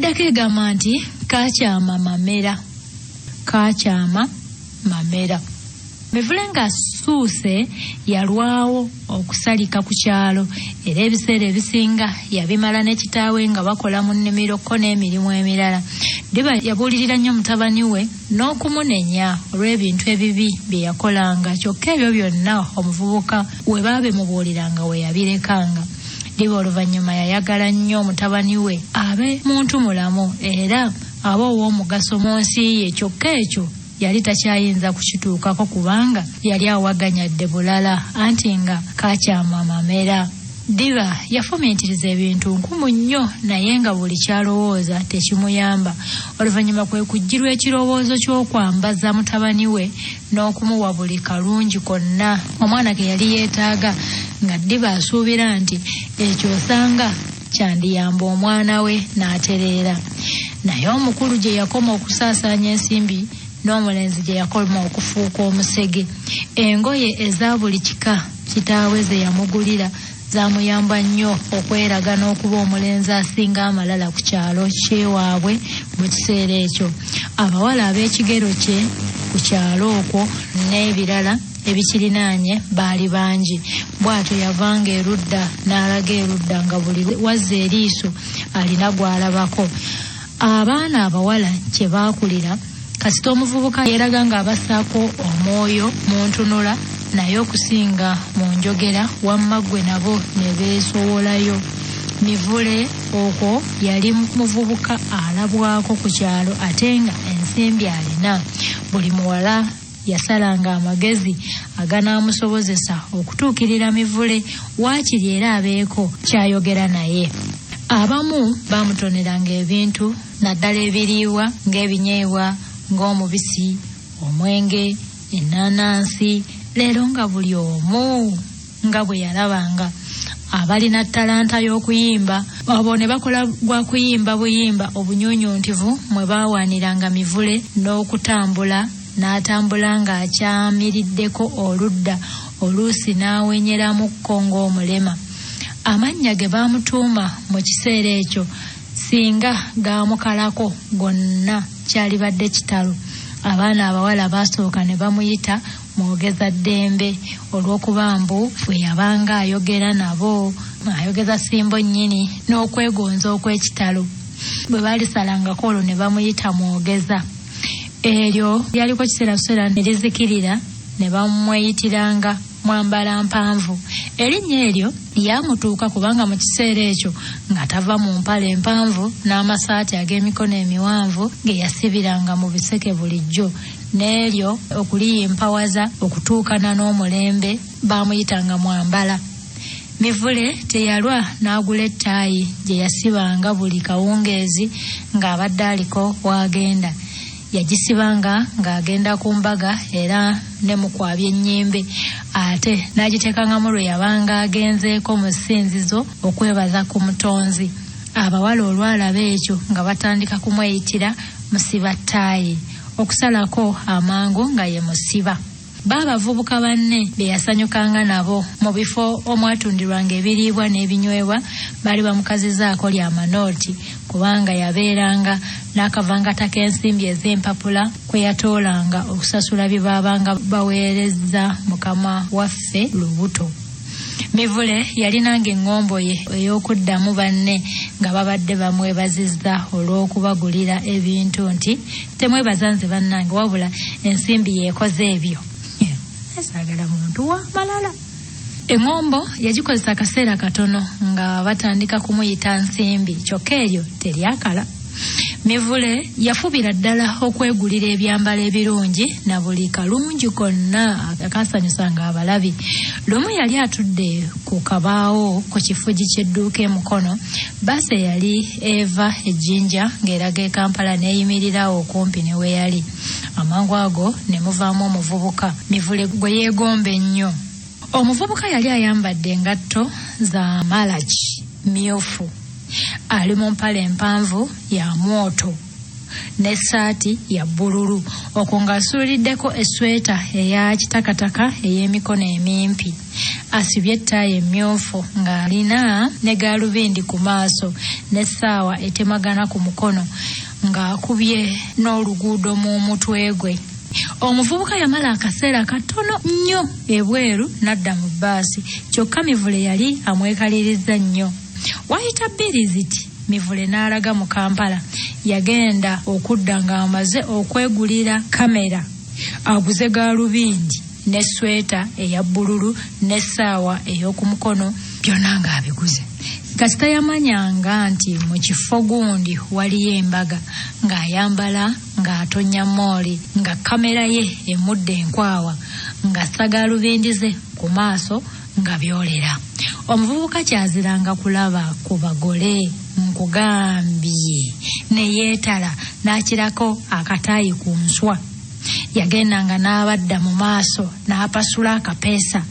Eddako egamba nti kakyama mamera, kakyama mamera. Mivule ng'asuuse yalwawo okusalika ku kyalo era ebiseera ebisinga yabimala ne kitaawe nga bakola mu nnimiro ko n'emirimu emirala. Ddiba yabuulirira nnyo mutabani we n'okumunenya olw'ebintu ebibi bye yakolanga kyokka ebyo byonna omuvubuka we baabimubuuliranga we yabirekanga. Ddiba oluvannyuma yayagala nnyo mutabani we abe muntu mulamu era abe ow'omugaso mu nsi ye kyokka ekyo yali takyayinza kukituukako kubanga yali awaganyadde bulala anti nga kakyama mamera. Ddiba yafumiitiriza ebintu nkumu nnyo naye nga buli ky'alowooza tekimuyamba. Oluvannyuma kwe kujjirwa ekirowoozo ky'okwambaza mutabani we n'okumuwa buli kalungi konna omwana ke yali yeetaaga nga Ddiba asuubira nti ekyo osanga kyandiyamba omwana we n'atereera. Naye omukulu gye yakoma okusaasaanya ensimbi n'omulenzi gye yakoma okufuuka omusege. Engoye eza buli kika kitaawe ze yamugulira zaamuyamba nnyo okweraga n'okuba omulenzi asinga amalala ku kyalo ky'ewaabwe mu kiseera ekyo. Abawala ab'ekigero kye ku kyalo okwo n'ebirala ebikirinaanye baali bangi. Bw'atyo yavanga erudda n'alaga erudda nga buli wazza eriiso alina gw'alabako. Abaana abawala kye baakulira kasita omuvubuka yeeraga ng'abassaako omwoyo mu ntunula naye okusinga mu njogera wamma ggwe nabo ne beesowolayo. Mivule okwo yali muvubuka alabwako ku kyalo ate nga ensimbi alina. Buli muwala yasalanga amagezi aganaamusobozesa okutuukirira Mivule waakiri era abeeko ky'ayogera naye. Abamu baamutoneranga ebintu naddala ebiriibwa ng'ebinyeebwa ng'omubisi, omwenge, ennaanansi leero nga buli omu nga bwe yalabanga abalina ttalanta y'okuyimba abo ne bakola gwa kuyimba buyimba obunyunyuntivu mwe baawaaniranga Mivule n'okutambula n'atambula ng'akyamiriddeko oludda oluusi n'awenyeramukko ng'omulema. Amannya ge baamutuuma mu kiseera ekyo singa gaamukalako gonna kyalibadde kitalo. Abaana abawala baasooka ne bamuyita mwogeza ddembe olw'okuba mbu bwe yabanga ayogera nabo ayogeza ssimbo nnyini n'okwegonza okw'ekitalo. Bwe baalisalangako olwo ne bamuyita mwogeza. Eryo lyaliko kiseera buseera ne lizikirira ne bamweyitiranga mwambala mpanvu. Erinnya eryo lyamutuuka kubanga mu kiseera ekyo nga tava mu mpale empanvu n'amasaati ag'emikono emiwanvu ge yasibiranga mu biseke bulijjo. N'eryo okuliyimpawaza okutuukana n'omulembe baamuyitanga mwambala. Mivule teyalwa n'agula ettaayi gye yasibanga buli kawungeezi ng'abadde aliko w'agenda. Yagisibanga ng'agenda ku mbaga era ne mu kwabya ennyimbe ate n'agiteekangamu lwe yabanga agenzeeko mu ssinzizo okwebaza ku Mutonzi. Abawala olwalaba ekyo nga batandika kumweyitira musiba ttaayi okusalako amangu nga ye musiba. Bo abavubuka banne be yasanyukanga nabo mu bifo omwatundirwanga ebiriibwa n'ebinywebwa baali bamukazizaako lya manooti kubanga yabeeranga n'akavangata k'ensimbi ez'empapula kwe yatoolanga okusasula bye baabanga baweerezza mukama waffe lubuto. Mivule yalinanga eŋŋombo ye ey'okuddamu banne nga babadde bamwebazizza olw'okubagulira ebintu nti, Temwebaza nze bannange wabula ensimbi y'ekoze ebyo. Saagala muntu wa malala. Eŋŋombo yagikozesa akaseera katono nga batandika kumuyita Nsimbi kyokka eryo teryakala. Mivule yafubira ddala okwegulira ebyambalo ebirungi na buli kalungi konna akaasanyusanga abalabi. Lumu yali atudde ku kabaawo ku kifugi ky'edduuka e Mukono, bbaasi eyali eva e Jinja ng'eraga e Kampala n'eyimirira awo okumpi ne we yali. Amangu ago ne muvaamu omuvubuka Mivule gwe yeegomba ennyo. Omuvubuka yali ayambadde engatto za malaki myufu, ali mu mpale empanvu ya mwoto n'essaati ya bbululu, okwo ng'asuuliddeko essweta eya kitakataka ey'emikono emimpi. Asibye ettaayi emmyufu ng'alina ne gaalubindi ku maaso n'essaawa etemagana ku mukono ng'akubye n'oluguudo mu mutwe gwe. Omuvubuka yamala akaseera katono nnyo ebweru n'adda mu bbaasi, kyokka Mivule yali amwekalirizza nnyo. Wayita bbiri ziti Mivule n'alaga mu Kampala. Yagenda okudda ng'amaze okwegulira kamera, aguze gaalubindi n'essweta eya bbululu n'essaawa ey'oku mukono, byonna ng'abiguze. Kasita yamanyanga nti mu kifo gundi waliyo embaga, ng'ayambala ng'atonnya mooli, nga kamera ye emudda enkwawa, ng'assa gaalubindi ze ku maaso nga byolera. Omuvubuka kyaziranga kulaba ku bagole, nkugambye, ne yeetala n'akirako akataayi ku nswa. Yagendanga n'abadda mu maaso n'apasula akapeesa,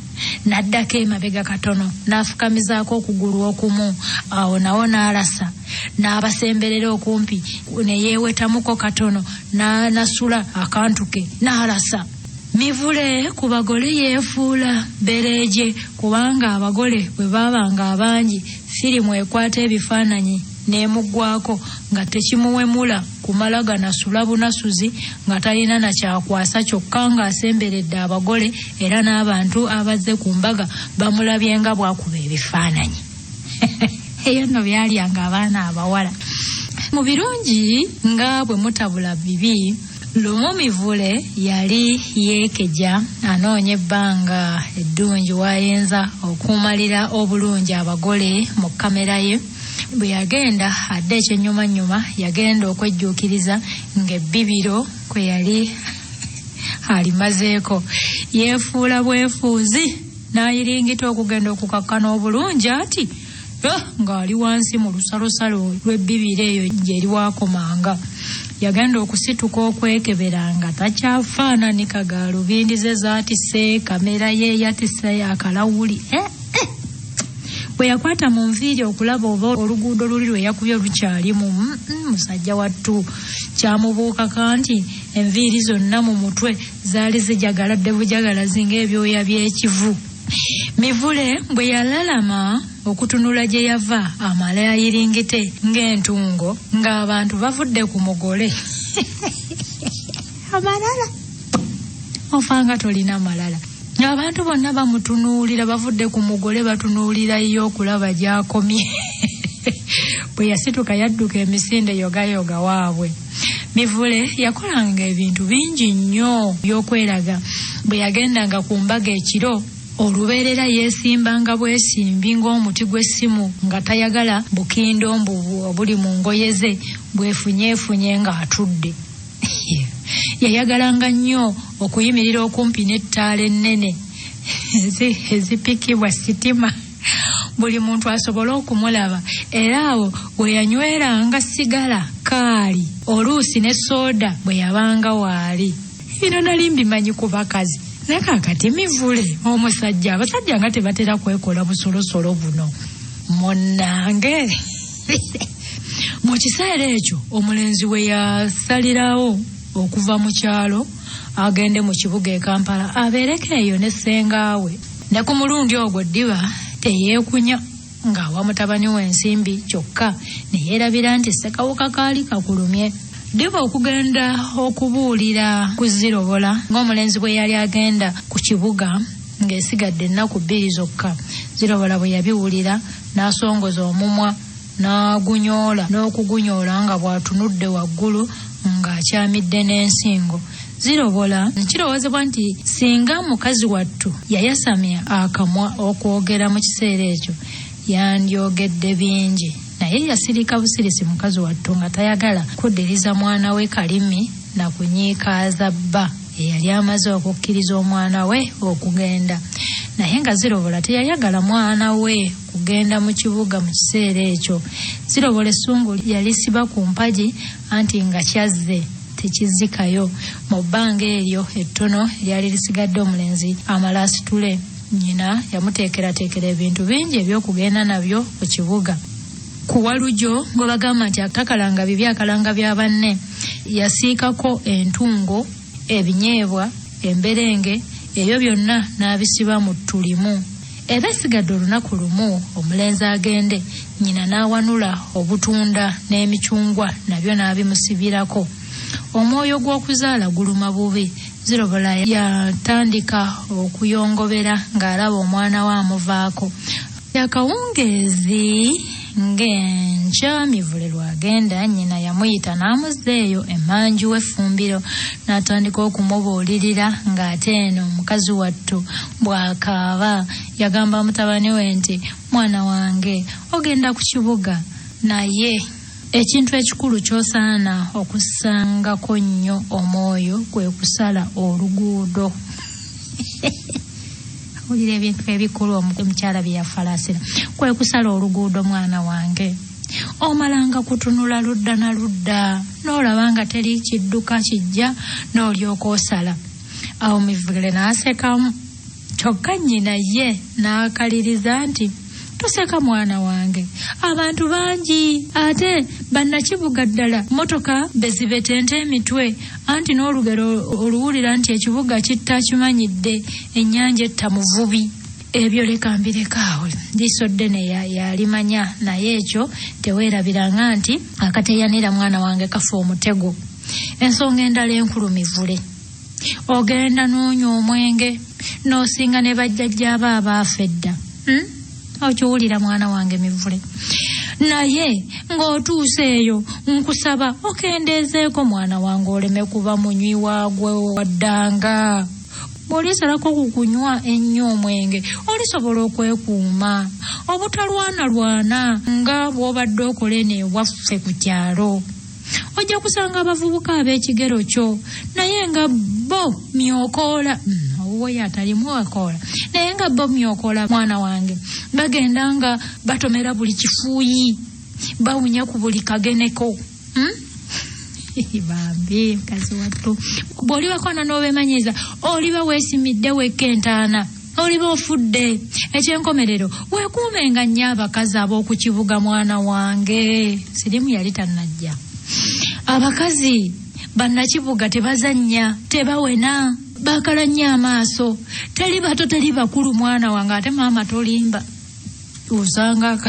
n'addako emabega katono n'afukamizaako okugulu okumu, awo nawo n'alasa, n'abasemberera okumpi ne yeewetamuko katono n'anasula akantu ke n'alasa. Mivule ku bagole yeefuula bbereeje, kubanga abagole bwe baabanga abangi firimu ekwata ebifaananyi n'emuggwaako nga tekimuwemula kumala ganasula bunasuzi nga talina na kyakwasa, kyokka ng'asemberedde abagole era n'abantu abazze ku mbaga bamulabye nga bw'akuba ebifaananyi. Eyo nno byalyanga abaana abawala. Mu birungi nga bwe mutabula bibi, lumu Mivule yali yeekeja anoonya ebbanga eddungi w'ayinza okumalira obulungi abagole mu kkamera ye. Bwe yagenda adda ekyennyumannyuma, yagenda okwejjuukiriza ng'ebbibiro kwe yali alimazeeko. Yeefuula bwefuuzi n'ayiringita okugenda okukakkana obulungi ati ng'ali wansi mu lusalosalo lw'ebbibiro eyo gyeri waakomanga. Yagenda okusituka okwekebera nga takyafaananika, gaalubindi ze zaatise, kamera ye yatise akalawuli. Bwe yakwata mu nviiri okulaba oba oluguudo luli lwe yakubye lukyalimu, musajja wattu kyamubuukako nti enviiri zonna mu mutwe zaali zijagaladde bujagalazi ng'ebyoya by'ekivu. Mivule bwe yalalama okutunula gye yava amale ayiringite ng'entungo ng'abantu bavudde ku mugole. Amalala! Ofanga tolina malala. Abantu bonna bamutunuulira, bavudde ku mugole batunuulira ye okulaba gy'akomye. Bwe yasituka yadduka emisinde yogayoga waabwe. Mivule yakolanga ebintu bingi nnyo by'okweraga. Bwe yagendanga ku mbaga ekiro, olubeerera yeesimbanga bwesimbi ng'omuti gw'essimu nga tayagala bukindo mbu obuli mu ngoye ze bwefunyeefunye ng'atudde. Yayagalanga nnyo okuyimirira okumpi n'ettaala ennene ezipikibwa sitima, buli muntu asobole okumulaba, era awo we yanyweranga sigala, kaali, oluusi ne sooda bwe yabanga waali. Bino nali mbimanyi ku bakazi, naye kaakati Mivule omusajja, abasajja nga tebatera kwekola busolosolo buno. Munnange! Mu kiseera ekyo omulenzi we yasalirawo okuva mu kyalo agende mu kibuga e Kampala abeereko eyo ne ssengaawe. Ne ku mulundi ogwo Ddiba teyeekunya ng'awa mutabani we ensimbi kyokka ne yeerabira nti ssekawuka kaali kakulumye. Ddiba okugenda okubuulira ku Zirobola ng'omulenzi bwe yali agenda ku kibuga ng'esigadde ennaku bbiri zokka. Zirobola bwe yabiwulira n'asongoza omumwa n'agunyoola n'okugunyoola nga bw'atunudde waggulu ng'akyamidde n'ensingo. Zirobola kirowoozebwa nti singa mukazi wattu yayasamya akamwa okwogera mu kiseera ekyo yandyogedde bingi, naye yasirika busirisi mukazi wattu nga tayagala kuddiriza mwana we kalimi na kunyiikaaza bba eyali amaze okukkiriza omwana we okugenda. Naye nga Zirobola teyayagala mwana we kugenda mu kibuga mu kiseera ekyo. Zirobola essungu yalisiba ku mpagi anti nga kyazze tekizikayo. Mu bbanga eryo ettono eryali lisigadde omulenzi amale asitule, nnyina yamuteekerateekera ebintu bingi eby'okugenda nabyo ku kibuga. Ku Walujo gwe bagamba nti atakalanga bibi akalanga bya banne, yasiikako entungo, ebinyeebwa, emberenge, ebyo byonna n'abisiba mu ttu limu. Eba esigadde olunaku lumu omulenzi agende, nnyina n'awanula obutunda n'emicungwa nabyo n'abimusibirako. Omwoyo gw'okuzaala guluma bubi. Zirobola yatandika okuyongobera ng'alaba omwana we amuvaako. Akawungeezi ng'enkya Mivule lw'agenda, nnyina yamuyita n'amuzza eyo emmanju w'effumbiro n'atandika okumubuulirira ng'ate eno mukazi wattu bw'akaaba. Yagamba mutabani we nti, Mwana wange ogenda ku kibuga naye ekintu ekikulu ky'osaana okussangako nnyo omwoyo kwe kusala oluguudo. Awulira ebintu ebikulu omukyala bye yafalaasira. Kwe kusala oluguudo mwana wange. Omalanga kutunula ludda na ludda n'olaba nga teri kidduka kijja n'olyoka osala. Awo Mivule n'asekamu. Kyokka nnyina ye n'akaliriza nti, Toseka mwana wange, abantu bangi ate bannakibuga ddala mmotoka be zibetenta emitwe anti n'olugero oluwulira nti ekibuga kitta akimanyidde, ennyanja etta muvubi. Ebyo leka mbireke awo, liiso ddene yalimanya naye ekyo teweerabiranga nti akateeyanira mwana wange kafa omutego. Ensonga endala enkulu Mivule. Ogenda n'onywa omwenge n'osinga ne bajjajjaabo abaafa edda. Hmm? Okiwulira mwana wange Mivule? Naye ng'otuuse eyo nkusaba okendeezeeko mwana wange oleme kuba munywi waagwe waddanga. Bw'olisalako ku kunywa ennyo omwenge olisobola okwekuuma obutalwanalwana nga bw'obadde okola eno ewaffe ku kyalo. Ojja kusanga abavubuka ab'ekigero kyo naye nga bo myokoola owuwo ye atalimu akoola naye nga bo myokoola mwana wange bagenda nga batomera buli kifuuyi bawunya ku buli kageneko hmm? Bambi mukazi wattu bw'olibakwana n'obeemanyiiza oliba weesimidde wekka entaana oliba ofudde. Eky'enkomerero weekuumenga nnyo abakazi ab'oku kibuga mwana wange. Siriimu yali tannajja. Abakazi bannakibuga tebazannya, tebawena, baakala nnyo amaaso. Teri bato teri bakulu mwana wange, ate maama tolimba. Osanga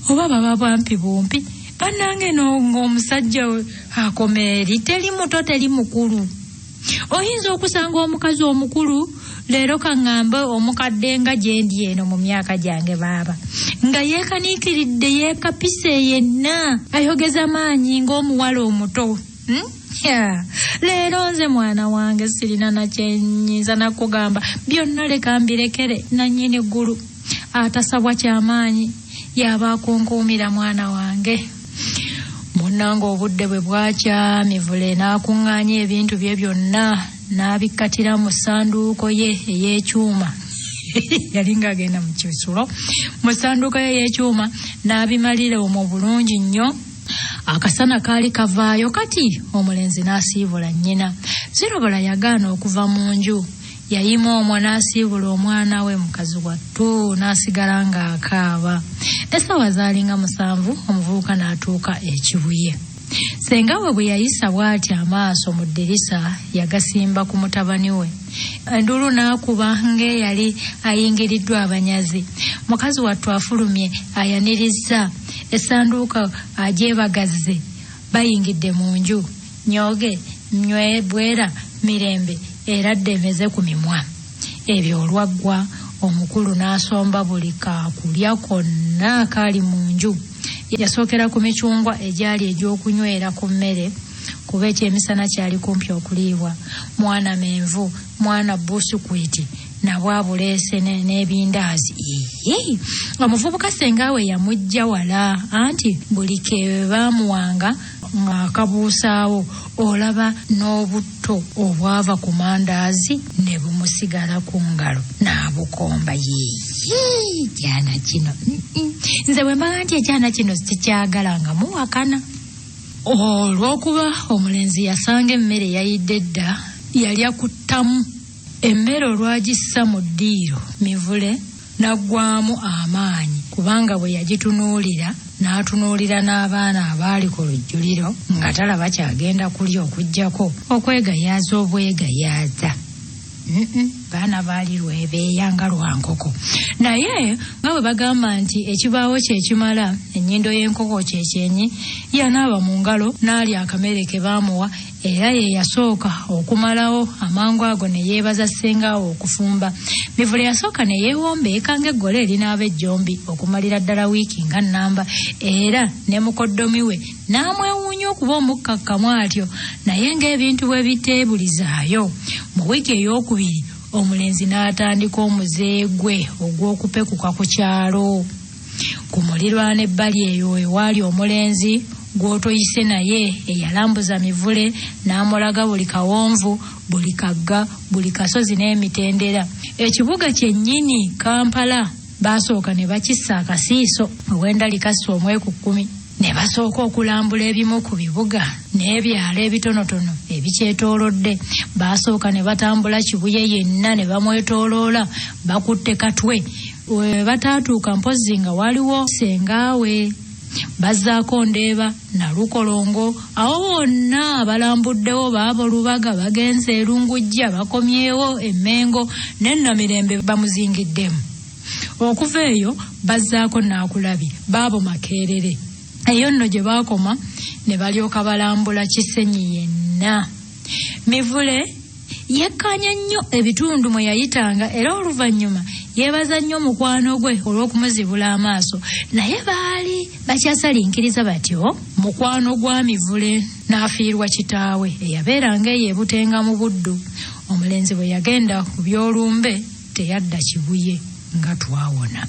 oba baba bwampi bumpi bannange ng'omusajja akoma eri teri muto teri mukulu. Oyinza okusanga omukazi omukulu leero kaŋŋambe omukadde nga gye ndi eno mu myaka gyange baaba nga yeekaniikiridde yeekapise yenna ayogeza maanyi ng'omuwala omuto. Hmm? Yeah. Leero nze mwana wange sirina na kye nnyinza na kugamba, byonna leka mbirekere nannyini ggulu atasabwa kyamaanyi y'aba akunkuumira mwana wange. Munnange obudde bwe bwakya Mivule n'akuŋŋaanya ebintu bye byonna n'abikkatira mu ssanduuko ye ey'ekyuma. Yali ng'agenda mu kisulo. Mu ssanduuko ye ey'ekyuma n'abimalira omwo bulungi nnyo. Akasana kaali kavaayo kati omulenzi n'asiibula nnyina. Zirobola yagaana okuva mu nju. Yayima omwo n'asiibula omwana we mukazi wattu n'asigala ng'akaaba. Essaawa zaalinga 7 omuvubuka n'atuuka e Kibuye. Ssenga we bwe yayisa bw'ati amaaso mu ddirisa yagasimba ku mutabani we. Enduulu n'akuba ng'eyali ayingiriddwa abanyazi. Mukazi wattu afulumye ayanirizza, essanduuko agyebagazze, bayingidde mu nju. Nyooge, nywe bwera, mirembe eradde emeze ku mimwa. Ebyo olwaggwa omukulu n'asomba buli kaakulya konna akaali mu nju. Yasookera ku micungwa egyali egy'okunywera ku mmere kuba ekyemisana kyali kumpi okuliibwa. Mwana menvu, mwana busukwiti nabwo abuleese n'ebindaazi. Iiii! Omuvubuka ssenga we yamuggya wala anti buli ke baamuwanga ng'akabuusaawo olaba n'obutto obwava ku mandaazi ne bumusigala ku ngalo n'abukomba. Yiiyi kyana kino! Nze bwe mbaga nti ekyana kino sikyagala nga muwakana. Olw'okuba omulenzi yasanga emmere yayidde dda, yalya ku ttamu. Emmere olwagissa mu ddiiro, Mivule N'aggwaamu amaanyi kubanga bwe yagitunuulira n'atunuulira n'abaana abaali ku lujjuliro nga talaba ky'agenda kulya okuggyako okwegayaaza obwegayaaza. Baana baali lwebeeya nga lwa nkoko. Naye nga bwe bagamba nti ekibaawo kye kimala, ennyindo y'enkoko kye kyenyi, yanaaba mu ngalo n'alya akamere ke baamuwa era ye yasooka okumalawo amangu ago ne yeebaza ssengaawe okufumba. Mivule yasooka ne yeewombeeka ng'eggole erinaaba ejjombi okumalira ddala wiiki nga nnamba era ne mukoddomi we n'amwewuunya okuba omukkakkamu atyo naye ng'ebintu bwe biteebulizaayo. Mu wiiki eyookubiri omulenzi n'atandika omuze gwe ogw'okupekuka ku kyalo. Ku mulirwano ebbali eyo ewaali omulenzi gw'otoyise naye eyalambuza Mivule n'amulaga buli kawonvu, buli kagga, buli kasozi n'emitendera. Ekibuga kyennyini Kampala baasooka ne bakissa akasiiso ow'endali kassa omwekukkumi ne basooka okulambula ebimu ku bibuga n'ebyalo ebitonotono ebikyetoolodde. Baasooka ne batambula Kibuye yenna ne bamwetooloola bakutte katwe we bataatuuka mpozzi nga waliwo ssengaawe. Bazzaako Ndeeba, Nalukolongo, awo wonna balambuddewo baabo Lubaga bagenze e Lungujja bakomyewo e Mmengo ne Namirembe bamuzingiddemu. Okuva eyo bazzaako Naakulabye baabo Makerere. Eyo nno gye baakoma ne balyoka balambula Kisenyi yenna. Mivule yekkaanya nnyo ebitundu mwe yayitanga era oluvannyuma yeebaza nnyo mukwano gwe olw'okumuzibula amaaso. Naye baali bakyasalinkiriza batyo mukwano gwa Mivule n'afiirwa kitaawe eyabeeranga eyo e Butenga mu Buddu. Omulenzi bwe yagenda ku by'olumbe teyadda Kibuye nga twawona.